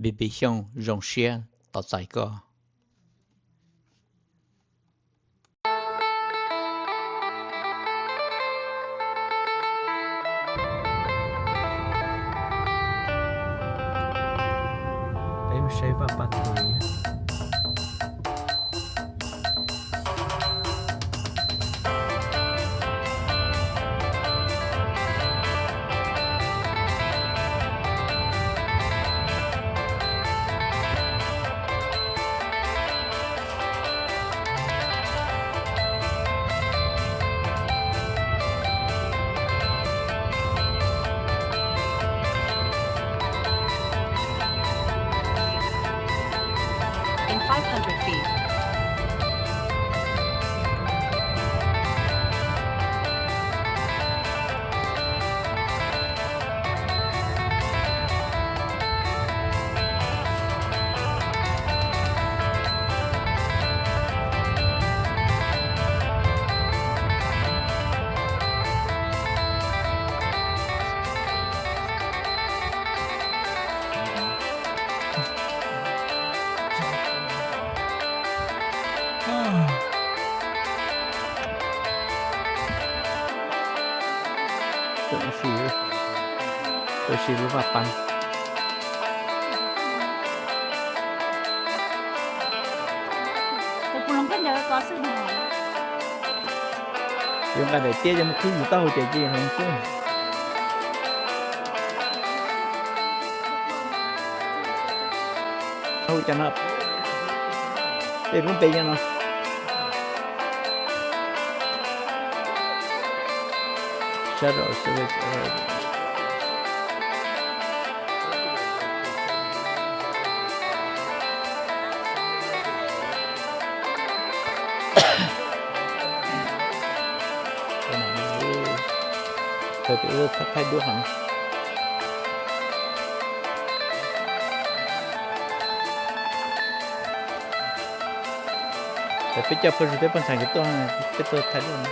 Npis Npis Xyooj zoo siab tos txais koj. Peb mus saib Vaj Pab Thaum. In five hundred feet. Tam sim, tam sim lub vaj pab. Yuav nqa daim tiab coj mus khwb yus taub hau ces cia li heev xwb. Taub hau cas no, tej lub npe yog no. Shuttle service arriving. Thaij duab heev. Ces peb coj pog zus thiab pog ntxhais nkawd tuaj, peb tuaj thaij duab no.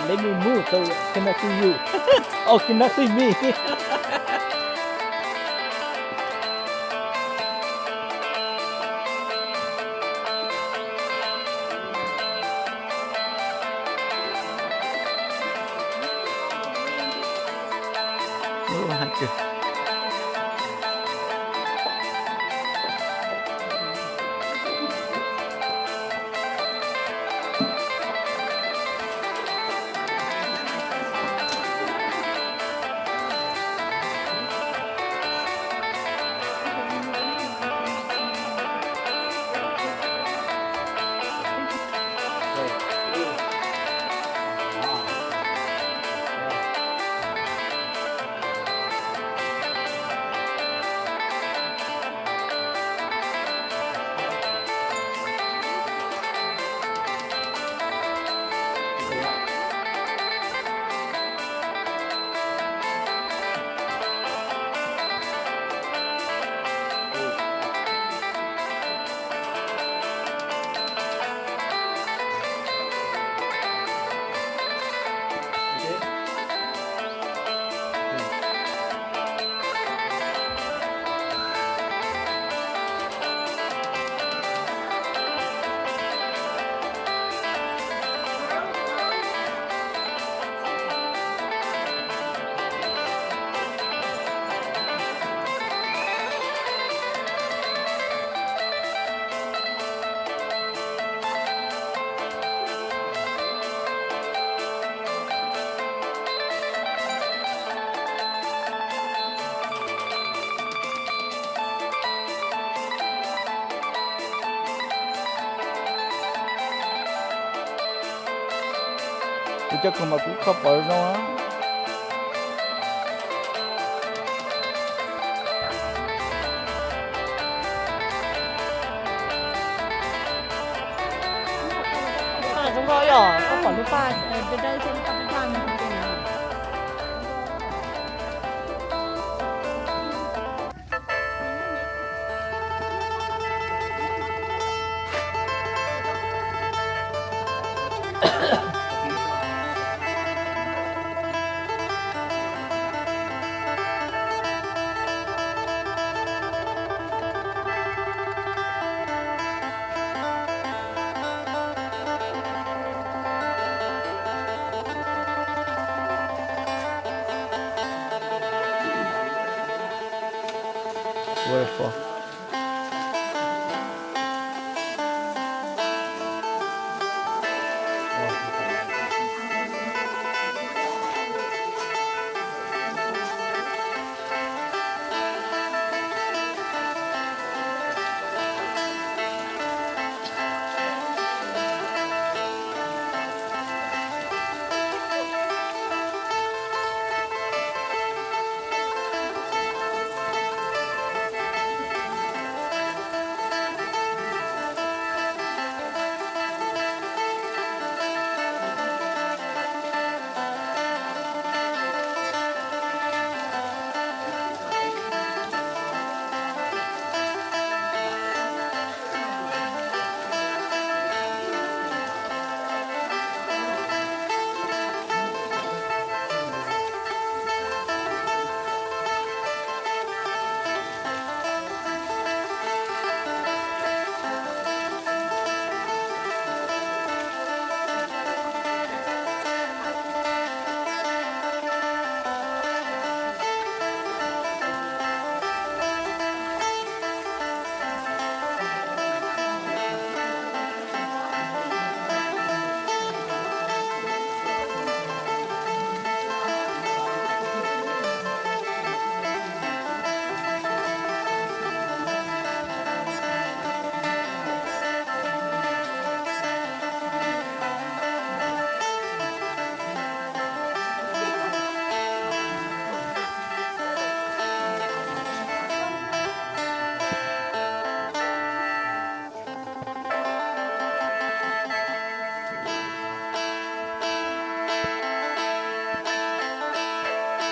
Let me move so you cannot see you. Oh, cannot see me. Kuv cov khoom mas kuv kho pom zoo. Zoo nkauj yog, Pom lub paj dawb dawb thiab lub paj daj daj no. Waterfall.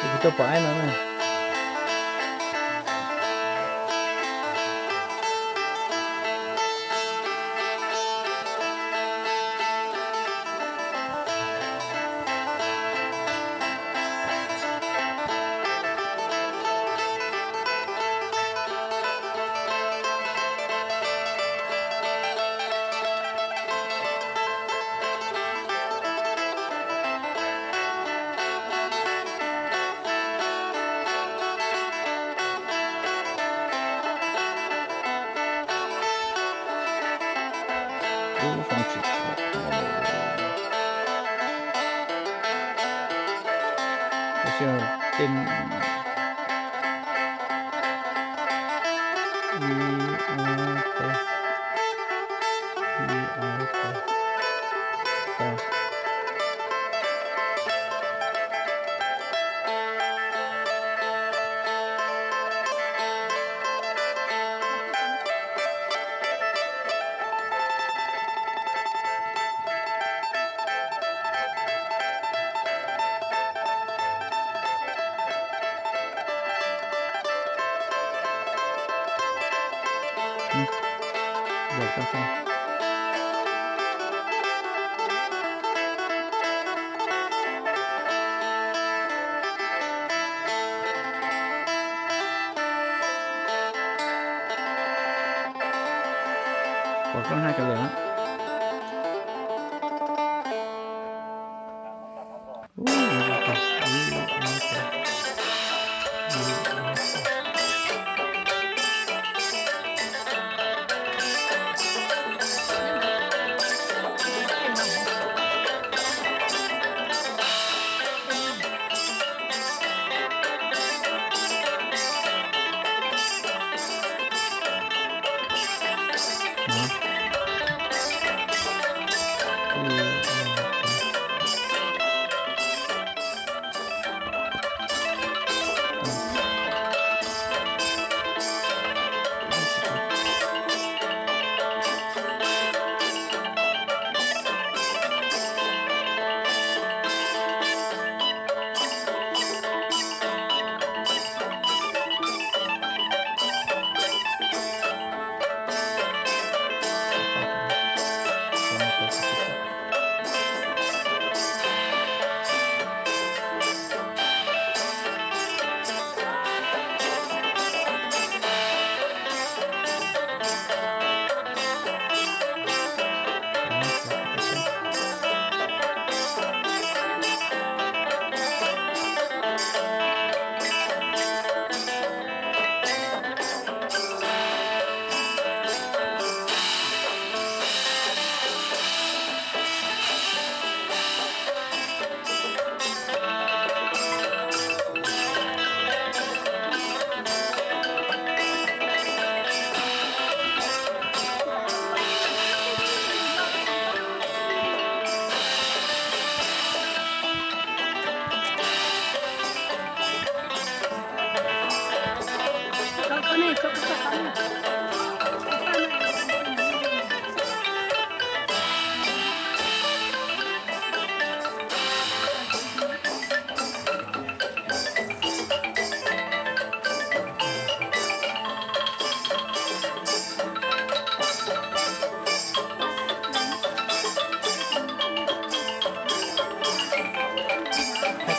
Kuv tuaj pom aib no na. Ub, foom tsis tau. Tab sis tej ib ob peb, ib ob peb, Pom koj hais kav liam.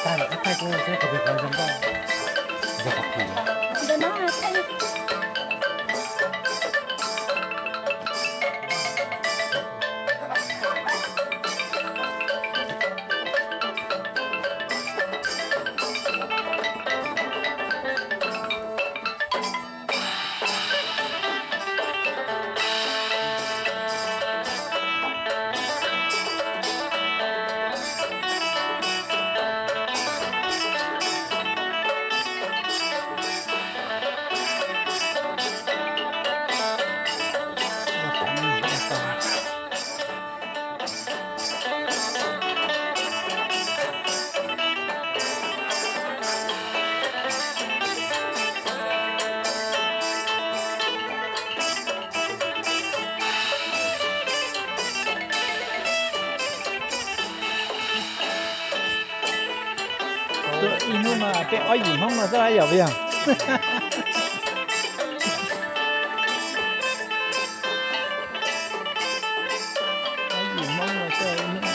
Tag lawm, thaij kuv thiab, qhov twg qhov zoo nkauj, yog qhov twg. Tuaj ib hnub no peb ob yim Hmoob no xwb yom, puas yog? Ob yim Hmoob no xwb ib hnub no.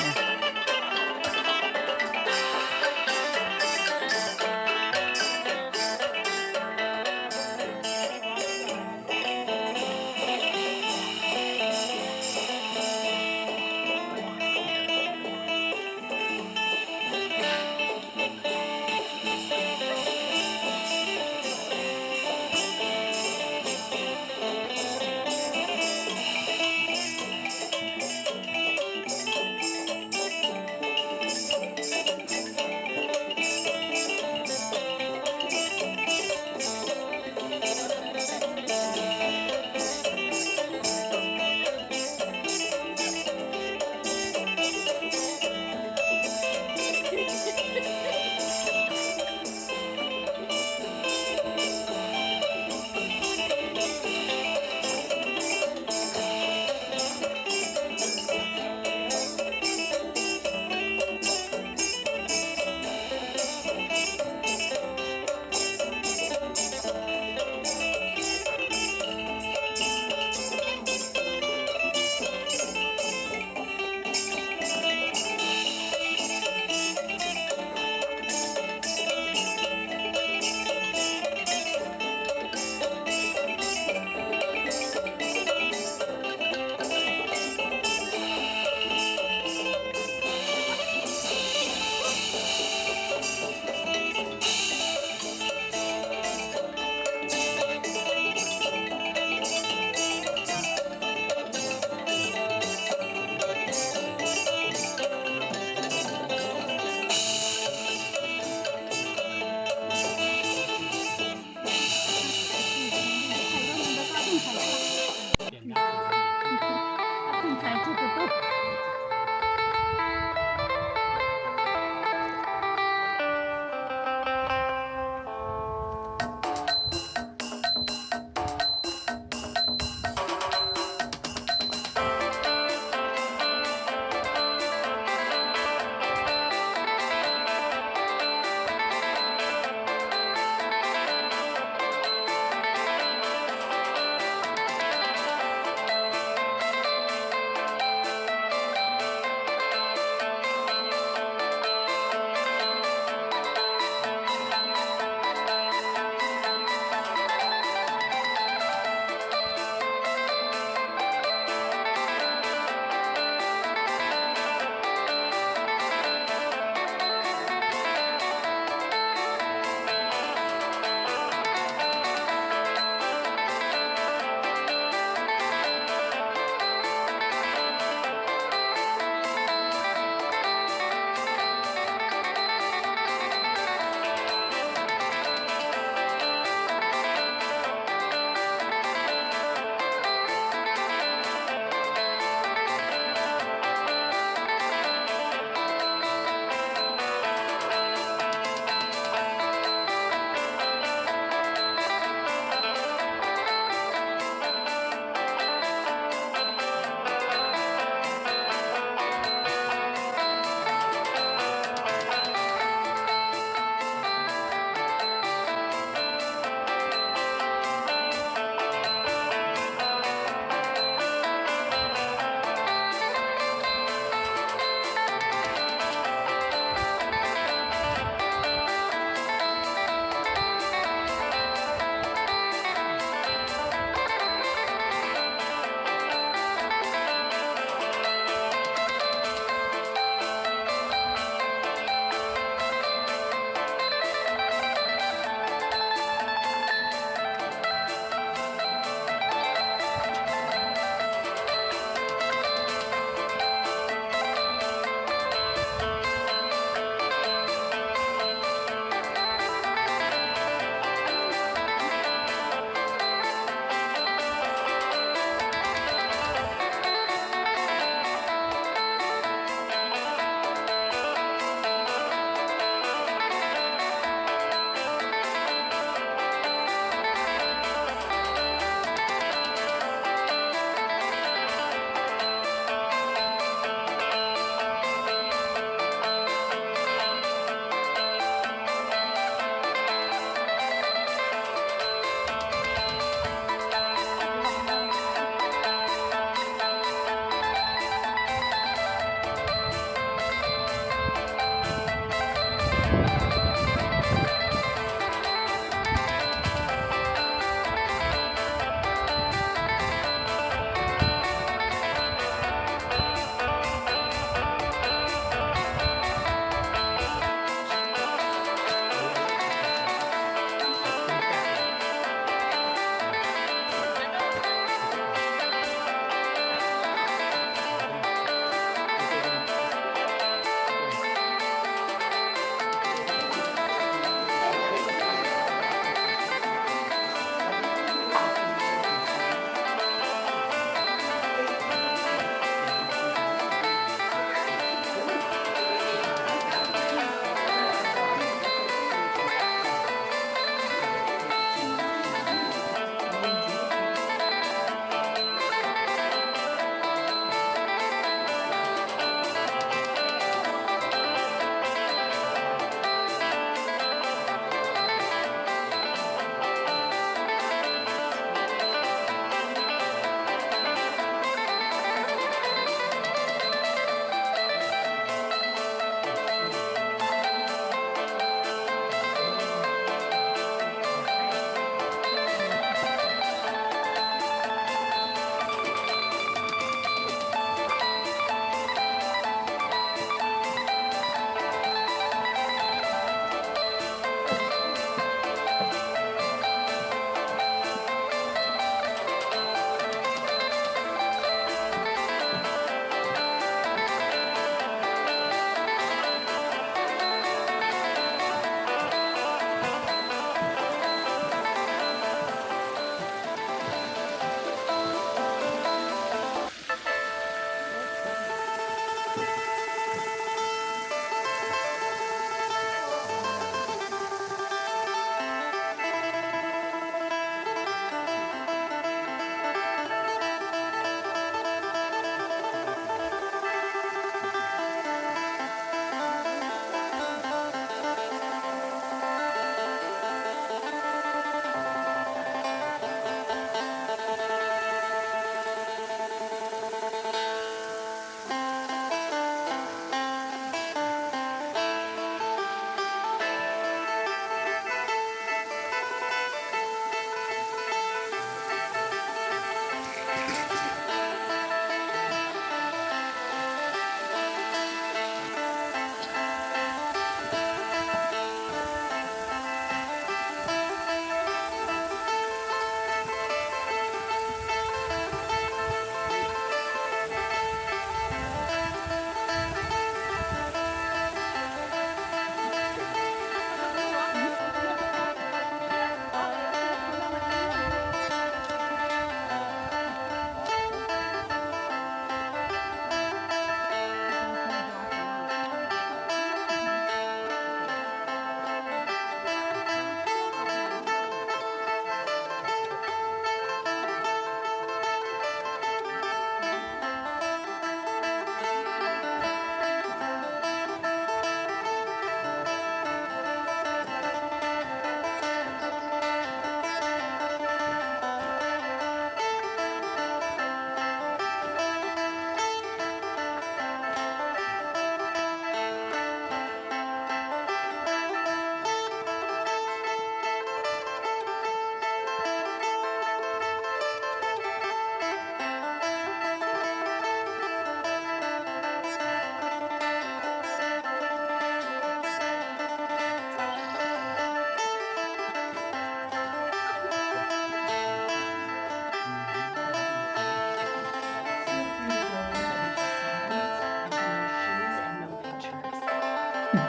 Qhov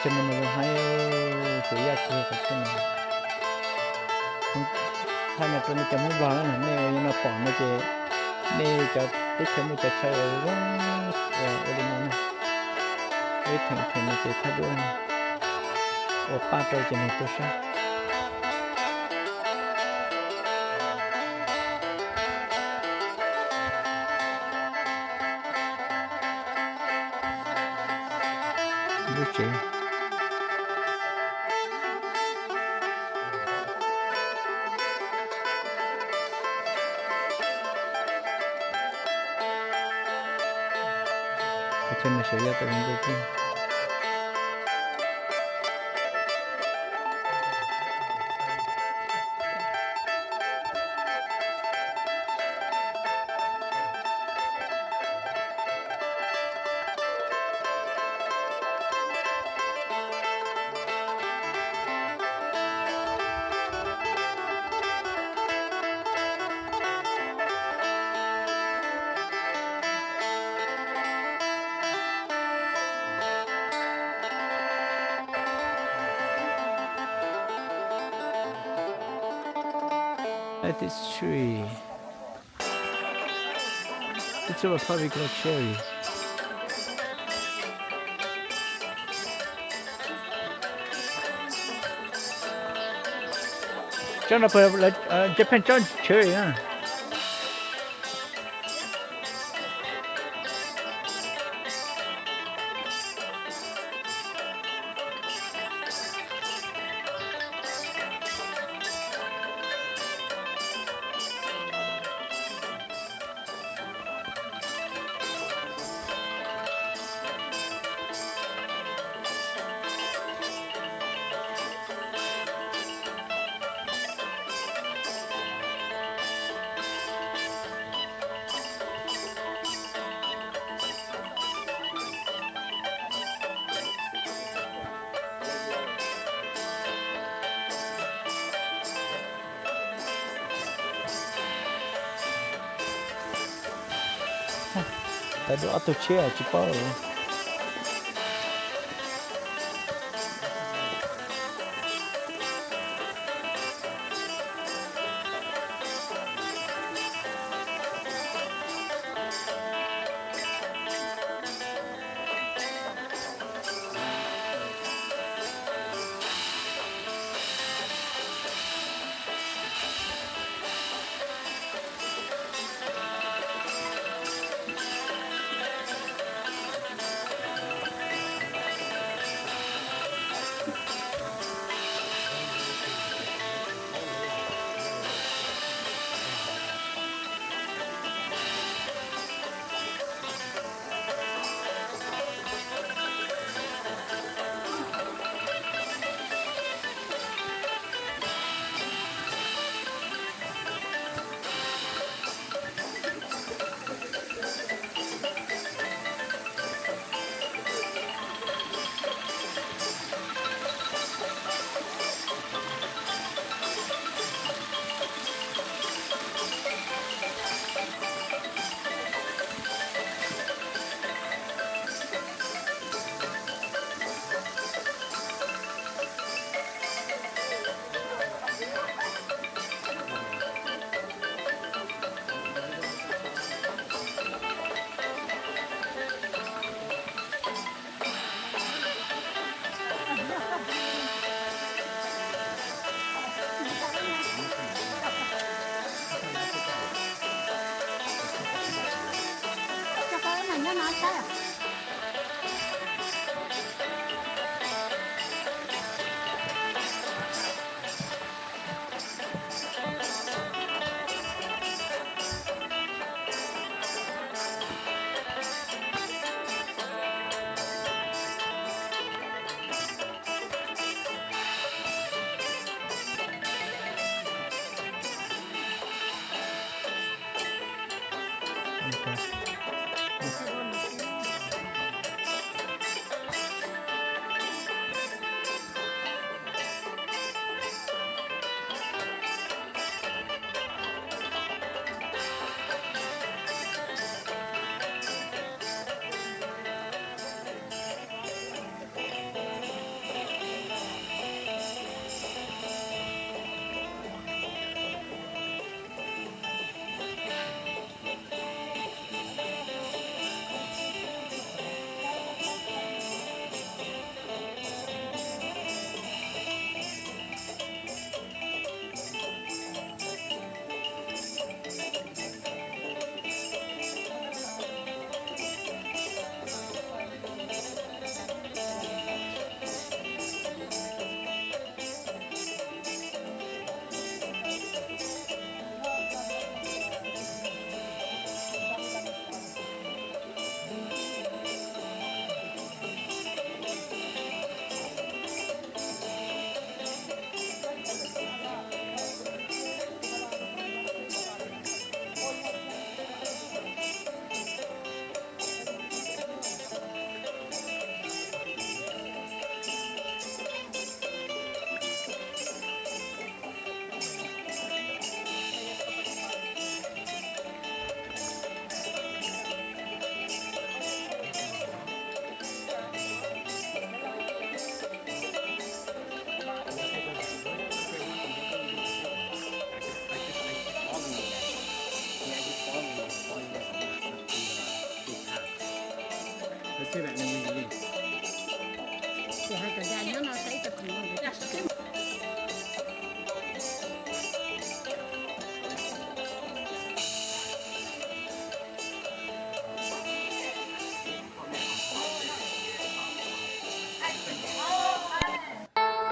chaw no mas zoo heev, tsuas yaj kiag qhov chaw no. Thaij no rau nej cov Hmoob Nplog na, nej ua li no pom no ces nej cov teb chaws muaj cov chaw zoo ua li no na, ib theem theem no ces thaij duab ua paj rau ces nws tu sab. Lub tsev. Qhov chaw no sawv yaj tau zoo nkauj kawg. At this tree. It's a tropical cherry. Tsob no puas, Japan tsob cherry na. Tawm dua ob tug tsheb tsis paub.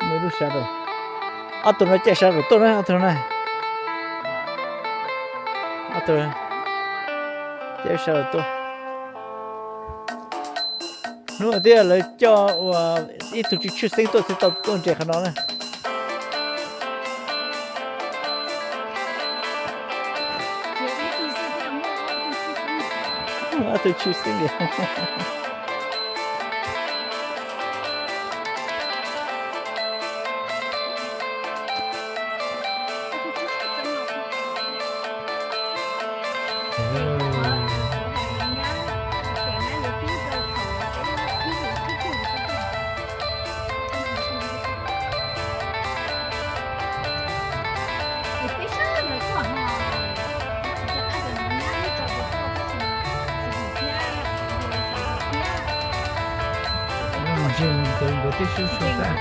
Muaj lub sab rau, ob tug no caij sab rau tuaj na, ob tug na. Ob tug caij sab rau tuaj. Hnub no thiab lawv coj ua ib tug tshwj xeeb tuaj thiaj tau tuaj nres qhov no na. Ob tug tshwj xeeb li. Ntsia nkawd nkawd tej sub sub xab.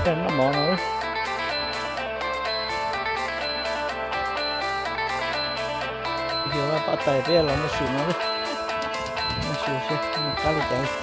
Noj mov no. Yog paj tais peb los muaj su no, muaj su seb noj qab li cas.